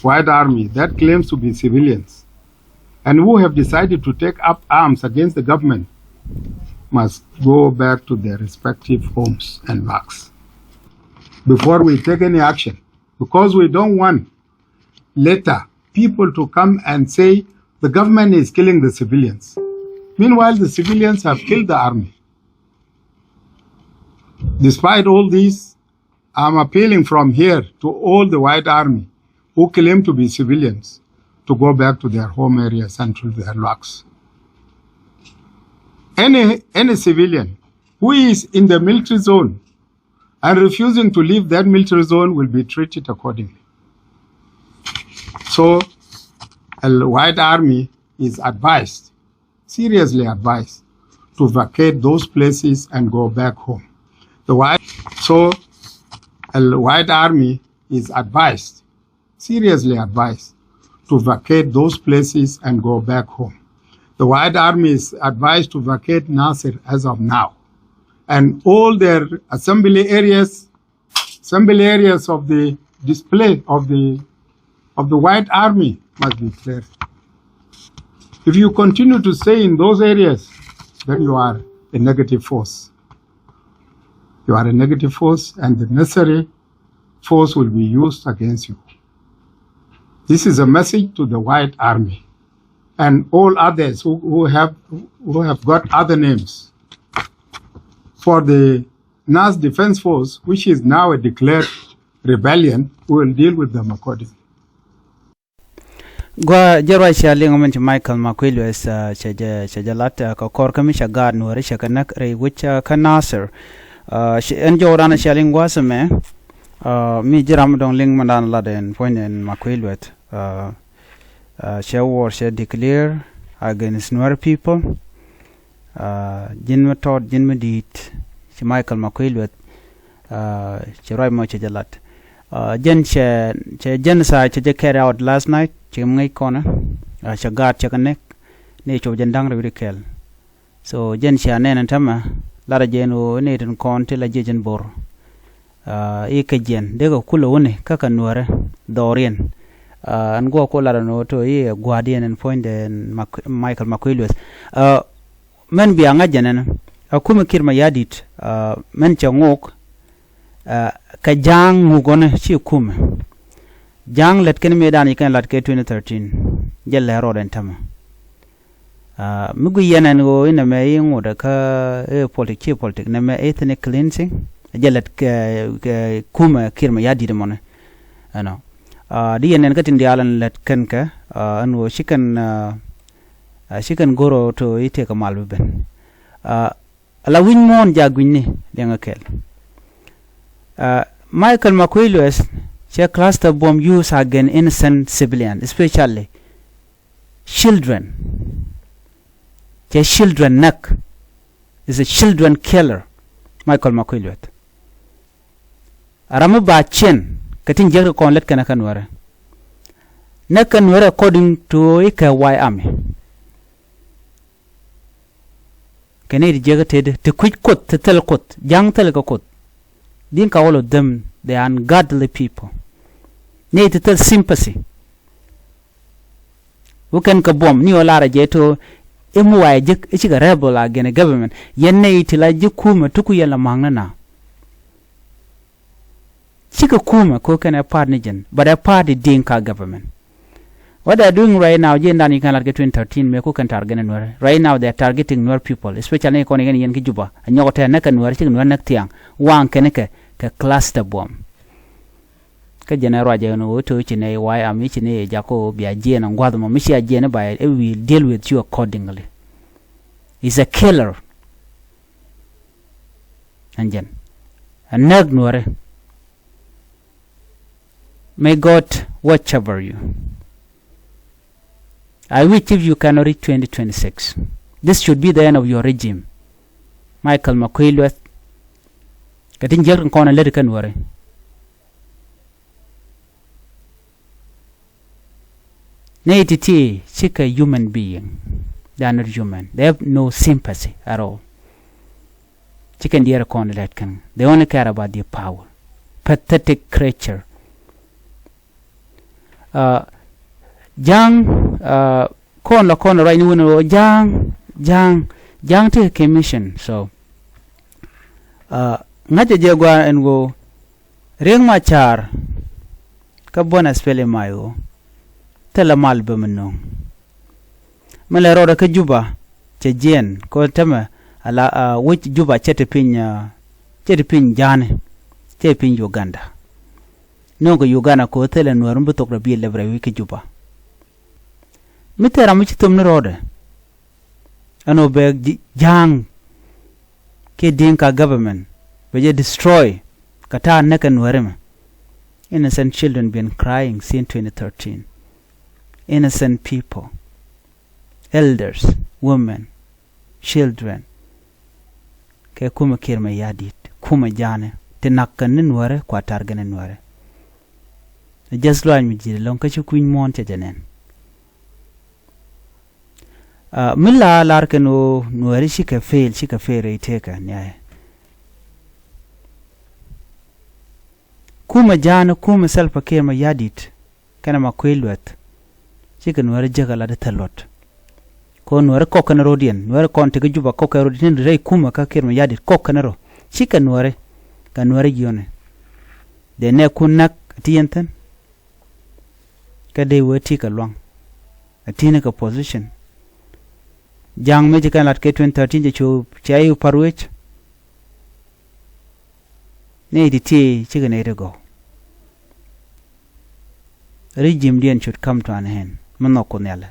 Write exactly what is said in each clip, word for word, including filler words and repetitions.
White Army that claims to be civilians and who have decided to take up arms against the government must go back to their respective homes and barracks before we take any action, because we don't want later people to come and say the government is killing the civilians. Meanwhile, the civilians have killed the army. Despite all this, I'm appealing from here to all the White Army who claim to be civilians to go back to their home areas and to their luags. Any, any civilian who is in the military zone and refusing to leave that military zone will be treated accordingly. So, the White Army is advised, seriously advised, to vacate those places and go back home. The White, so, the White Army is advised, seriously advised, to vacate those places and go back home. The White Army is advised to vacate Nasir as of now, and all their assembly areas, assembly areas of the display of the, of the White Army must be cleared. If you continue to stay in those areas, then you are a negative force. You are a negative force, and the necessary force will be used against you. This is a message to the White Army and all others who, who have, who have got other names. For the Nasir Defense Force, which is now a declared rebellion, we will deal with them accordingly. Gua jɛ ruac cia liŋ mɛn ci Michael Makuei Lueth, ah, cɛ jɛ, cɛ jɛ lat, ah, kɛ kɔr kä mi cɛ gaat Nuäri cɛ kɛ näk rɛy wec, ah, kä Nasir. Ah, ci, ɛn jɔw dan cia liŋ gua̱a̱th ɛmɛ, ah, mi ji̱ ram dɔ̱ŋ liŋ mɛn dan lat ɛn puɔ̱ny ɛn Makuei Lueth. Ah, ah, cɛ war cɛ declare against Nuer people. Ah, ji̱n mi tɔt, ji̱n mi di̱i̱t, ci Michael Makuei Lueth, ah, ci ruac mɔ cɛ jɛ lat. Ah, jɛn cɛ, cɛ genocide cɛ jɛ carry out last night, ci ŋäc kɔnɛ, ah, cɛ gaat cɛ kɛ näk, ni cop jɛn da̱ŋ rɛw wi̱cdɛ kɛl. So, jɛn cia nɛn ɛn tämɛ, lat a jɛn ɣöö ni tin kɔn ti la jiɛc ɛn Bor. Ah, i̱ kɛ jiɛn, dee kɛ kulɛ wuni, kä kɛ Nuäärɛ, dhɔriɛn. Ah, ɛn guɔ ku lat ɛn ɣöö to i̱ ɛ gua̱a̱diɛn ɛn puɔ̱nydɛ ɛn Mak-, Michael Makuei Lueth. Ah, mɛn bia ŋa̱c jɛn ɛn, a kumɛ Kiir Mayardit, ah, mɛn cɛ ŋok, ah, kɛ ja̱a̱ŋ ŋuk ɣɔni ci kumɛ. Ja̱a̱ŋ lät kɛn mëëdan ci kɛn lat kɛ twenty thirteen, jɛ lɛ rɔɔdɛ ɛn tämɛ. Ah, mi gui yɛn ɛn ɣöö inɛ mɛ i̱ ŋot kä i̱ politik, ci politik, nɛ mɛ ethnic cleansing, jɛ lät kɛ, kɛ kumɛ Kiir Mayardit mɔni. Ɛnɔ. Ah, di yɛn ɛn kä tin diaal ɛn lät kɛn kɛ, ah, ɛn ɣöö ci kɛn, ah, ah, ci kɛn go̱r ɣöö to i̱ tëëkɛ mal bi ben. Ah, ala wi̱ny muɔ̱ɔ̱n jak gui̱nyni liɛŋɛ kɛl. Ah, Michael Makuei Lueth, cɛ cluster bomb use against innocent civilian, especially children. Cɛ children näk. Is a children killer. Michael Makuei Lueth. A ram mi ba cien kɛ tin jiäk ti kɔn lät kɛn kä Nuäärɛ. Näk kä Nuäärɛ according to i̱ kɛ White Army. Kɛ nɛy ti jiäk tëëdi ti kui̱c Kuoth, ti thil Kuoth, ja̱ŋ thil kɛ Kuoth. Dinka, all of them, they are ungodly people. Nɛy ti thil sympathy. Wä kɛn kɛ buɔ̱m ni ɣöö lar a jɛ to i̱ mi wa ɛ ji̱k i̱ cikɛ rebel against government. Yɛn nɛy ti la ji̱ kumɛ tuku yɛn la ma̱a̱ŋni na. Cikɛ kumɛ ko kɛn ɛ part ni jɛn, but ɛ part in Dinka government. What they are doing right now, ji̱ in dan you can like twenty thirteen, mëë ko kɛn target ni Nuäärɛ. Right now they are targeting Nuer people, especially ni kɔn yɛn yɛn ki Juba. A nyɔk tɛ näk kɛ Nuäärɛ, cikɛ Nuäärɛ näk thiaŋ. Waŋ kɛn kɛ, kɛ cluster bomb. Kä jɛn ɛ ruacɛ ni ɣöö to ci nɛ White Army, ci nɛ jak ɣöö bia jiɛn ɛ gua̱th mɔ, mi cia jiɛn ɛ ba ɛ will deal with you accordingly. Is a killer. Ɛn jɛn. Ɛ näk Nuäärɛ. May God watch over you. I wish if you cannot reach twenty twenty-six. This should be the end of your regime. Michael Makuei Lueth. Kɛ tin jiäk tin kɔn ɛ lät kä Nuäärɛ. Nɛy ti̱ti̱ cikɛ human being. They are not human. They have no sympathy at all. Cikɛ diɛɛr kɔn lɛt kɛn. They only care about their power. Pathetic creature. Ja̱a̱ŋ, kɔn la kɔn ruacni wun ɣöö Ja̱a̱ŋ, Ja̱a̱ŋ, Ja̱a̱ŋ tekɛ mission. So ŋa̱cä jɛ gua̱a̱r ɛn ɣöö Riek Machar kä buɔ̱n SPLM-IO thilɛ mal bä mi nöŋ. Mi lɛ rɔɔdɛ kä Juba cɛ jiɛn kɛ tämɛ ala wec Juba cɛ ti piny, cɛ ti piny Ja̱a̱ni, cɛ piny Uganda. Nööŋ kɛ Uganda kɛ ɣöö thilɛ Nuäär mi bi thok rɛ bi lɛp rɛy wi̱i̱ kä Juba. Mi thil ram mi ci thom ni rɔɔdɛ ɛn ɣöö bɛ Ja̱a̱ŋ kiɛ Dinka government bɛ jɛ destroy kɛ ta̱a̱ näk kɛ Nuääri mɛ. Innocent children been crying since twenty thirteen. Innocent people, elders, women, children. Kɛ kumɛ Kiir Mayardit, kumɛ Ja̱a̱ni ti nak kɛn ni Nuääri kua tar gɛn ni Nuääri. Just luany mi ji̱ lɔŋ kä ci kui̱ny muɔ̱ɔ̱n cɛ jɛ nɛn. Mi la lar kɛn ɣöö Nuääri cikɛ fail, cikɛ fail rɛy tëëkä niayɛ. Kumɛ Ja̱a̱ni, kumɛ Salva Kiir Mayardit kɛnɛ Makuei Lueth, cikɛ Nuääri jäkä lat i̱ thil luɔt. Kɔn Nuääri kɔk kɛn rɔ̱diɛn, Nuääri kɔn tekɛ Juba kɔk kɛn rɔ̱diɛn tin rɛy kumɛ kä Kiir Mayardit kɔk kɛn rɔ. Cikɛ Nuääri, kɛ Nuääri jiɔni. Dee nɛ kun näk ti yɛn thi̱n. Kä dee wee ti kɛ luaŋ a ti̱ni kɛ position. Ja̱a̱ŋ mëë ci kɛn lat kɛ twenty thirteen cɛ cu cɛ i̱ par wec. Nɛy ti tiee cikɛ nɛy ti gɔw. Regime diɛn should come to an end. Mi nhɔk ku nhialɛ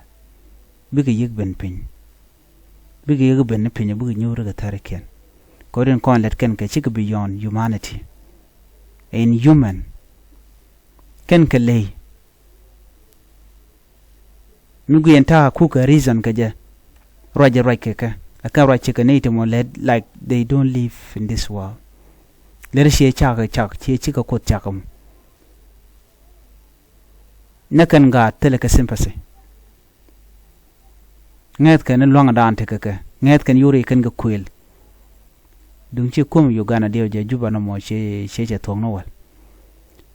bikɛ yiëk ben piny. Bikɛ yiëk ben ni piny bikɛ nyuuri kɛ thärikiɛn. Kɛ ɣöö din kɔn lɛt kɛn kɛ cikɛ beyond humanity. Inhuman. Kɛn kɛ ley. Mi guiɛn ta̱a̱ kukɛ reason kɛ jɛ. Ruac jɛ ruac kɛ kɛ. Ɛ kɛn ruac cikɛ nɛy ti mɔ lɛ like they don't live in this world. Lɛri ciɛ cak cak ciɛ cikɛ kuoth cak mɔ. Nɛ kɛn gaat thilɛ kɛ sympathy. Ŋɛth kɛn ni luaŋdan tekɛ kɛ ŋɛth kɛn yuri kɛn kɛ kuël. Duŋ ci kum Uganda diɛw jɛ Juba nɔmɔ ciɛ ciɛ cɛ thuɔ̱k ni wal.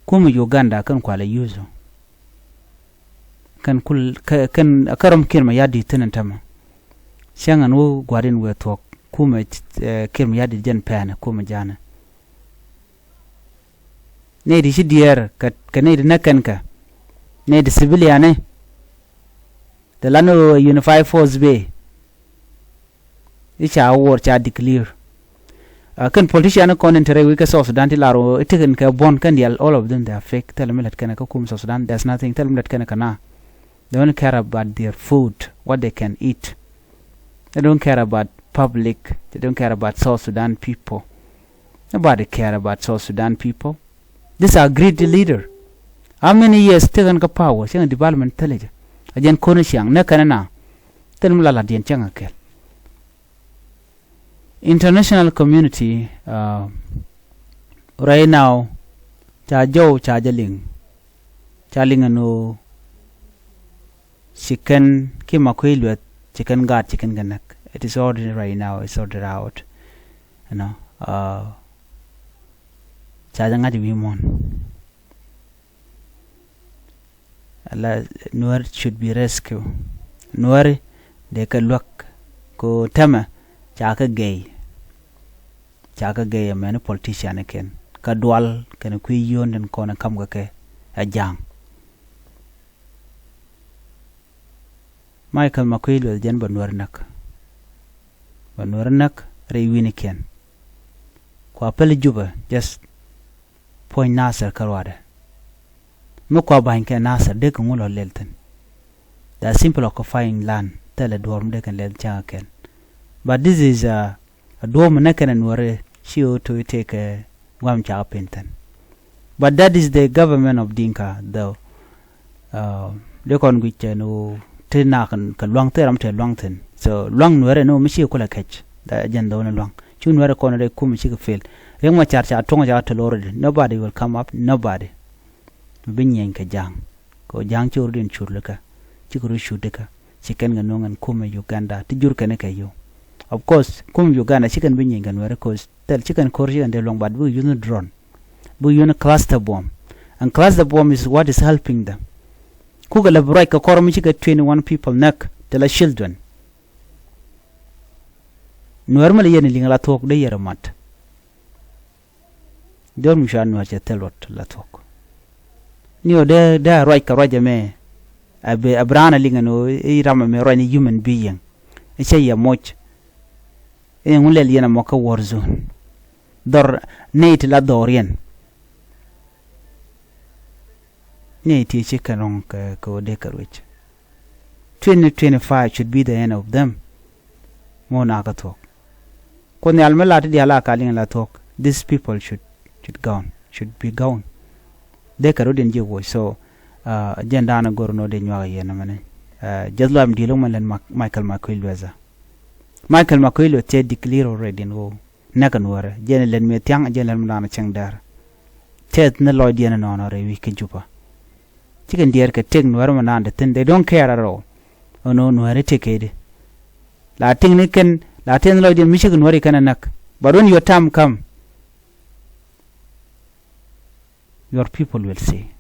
Kum Uganda kɛn kualɛ yusu. Kɛn kul kɛ kɛn kä rɔm Kiir Mayardit thi̱n ɛn tämɛ. Cäŋ ɛn wä gua̱di̱n wëë thuɔ̱k kumɛ Kiir Mayardit jɛn pɛɛnɛ kumɛ Ja̱a̱ni. Nɛy ti ci diɛɛr kɛ kɛ nɛy ti näk kɛn kɛ nɛy ti civiliani. Te lan ɣöö unified force bee i̱ ca war ca declare. Kɛn politician kɔn in te rɛy wi̱i̱ kä South Sudan ti lar ɣöö i̱ tekɛn kɛ buɔ̱n kɛn diaal, all of them they are fake. Thilɛ mi lät kɛn kä kum South Sudan, there's nothing. Thilɛ mi lät kɛn kɛ na. They don't care about their food, what they can eat. They don't care about public. They don't care about South Sudan people. Nobody care about South Sudan people. These are greedy leader. How many years tekɛn kä power, cäŋ development thilɛ jɛ. A jɛn kɔn ciaŋ nɛ kɛn na. Thil mi la la diɛn cäŋ a kɛl. International community right now ca jɔw ca jɛ liŋ. Ca liŋ ɛn ɣöö ci kɛn ki Makuei Lueth ci kɛn gaat ci kɛn kɛ näk. It is already right now, it's already out. You know, ca jɛ ŋa̱c wi̱i̱ muɔ̱n. Ala Nuäär should be rescue. Nuääri dee kɛ luäk kɛ tämɛ ca kɛ gɛy. Ca kɛ gɛy ɛmɛni politician kɛn kä dual kɛn kui̱ yio̱o̱n tin kɔn kam kɛ kɛ ɛ Ja̱a̱ŋ. Michael Makuei Lueth jɛn bɛ Nuäär näk. Bɛ Nuäär näk rɛy wi̱nikiɛn. Kua päl Juba, just puɔ̱ny Nasir kä ruaadɛ. Mi kua ba̱ny kɛ Nasir dee kɛ ŋu lɔ lɛl thi̱n. They are simple occupying land, thilɛ duɔ̱ɔ̱r mi dee kɛn lɛl cäŋ kɛn. But this is a, a duɔ̱ɔ̱r mi nɛ kɛn ɛ Nuäri ci ɣöö to̱ i̱ tëëkɛ gua̱a̱m cakɛ piny thi̱n. But that is the government of Dinka though. Dee kɔn guic cɛ ni ɣöö ti nak kɛ luaŋ thil ram tɛ luaŋ thi̱n. So luaŋ Nuäri ni ɣöö mi ci kulɛ kɛc. Jɛn dhɔw ni luaŋ cu Nuäri kɔn rɛy kum cikɛ fail. Riek Machar ca tuɔŋ ca tɛl already. Nobody will come up, nobody. Mi bi nyieny kɛ Ja̱a̱ŋ kɛ ɣöö Ja̱a̱ŋ ci ɣöö rɔ̱diɛn cur likä, cikɛ rɔ̱ cur dikä. Ci kɛn kɛ no̱o̱ŋ ɛn kumɛ Uganda ti jur kɛn kɛ yio̱w. Of course kumɛ Uganda ci kɛn bi nyieny kɛ Nuäri, cause thil ci kɛn ko̱r ci kɛn dee luɔ̱ŋ, but bikɛ yuth ni drone. Bikɛ yuth ni cluster bomb. And cluster bomb is what is helping them. Kukɛ lɛ bi ruac kɛ kɔr mi cikɛ twenty one people näk ti la children. Nuɛr mi lɛ yɛn liŋ la thuɔ̱k dee yɛr mat. Diɔ̱r mi cua nuɛr cɛ thil ruɔt la thuɔ̱k. Ni ɣöö dee dee a ruac kɛ ruac ɛmɛ. A bi a bi raan a liŋ ɛn ɣöö i̱ ram ɛmɛ ruac ni human being. I̱ cɛ yɛ moc. I̱ ŋu lɛl yɛn ɛmɔ kä war zone. Dhɔr nɛy ti la dhɔriɛn. Ni ti ci kɛn rɔŋ kɛ kɛ wä dee kɛ ruec. Twenty twenty-five should be the end of them. Ŋo na kä thuɔ̱k. Kuoth nhial mi la ti diaal a ka liŋ la thuɔ̱k. These people should should gone, should be gone. Dee kɛ ruec in ji̱ woc. So jɛn daanɛ gor nɔ dee nyuak yɛn mɛnɛ. Jɛth luam di̱i̱l wä mɛn lɛn Michael Makuei Luetha. Michael Makuei Luetha cɛ declare already in ɣöö näk kɛ nuäärä, jɛn lɛn mëë thia̱ŋ, jɛn lɛn mi daanɔ cäŋ däär. Tɛth ni lɔcdiɛn inɔnɔ rɛy wi̱c kä Juba. Cikɛ diɛɛr kɛ tëk nuäärä mi naan te thi̱n, they don't care at all. Ɛn ɣöö nuäärä tëk kɛ di la tiŋ ni kɛn, la tɛth ni lɔcdiɛn mi cikɛ nuäärä kɛn a näk. But when your time come, your people will see.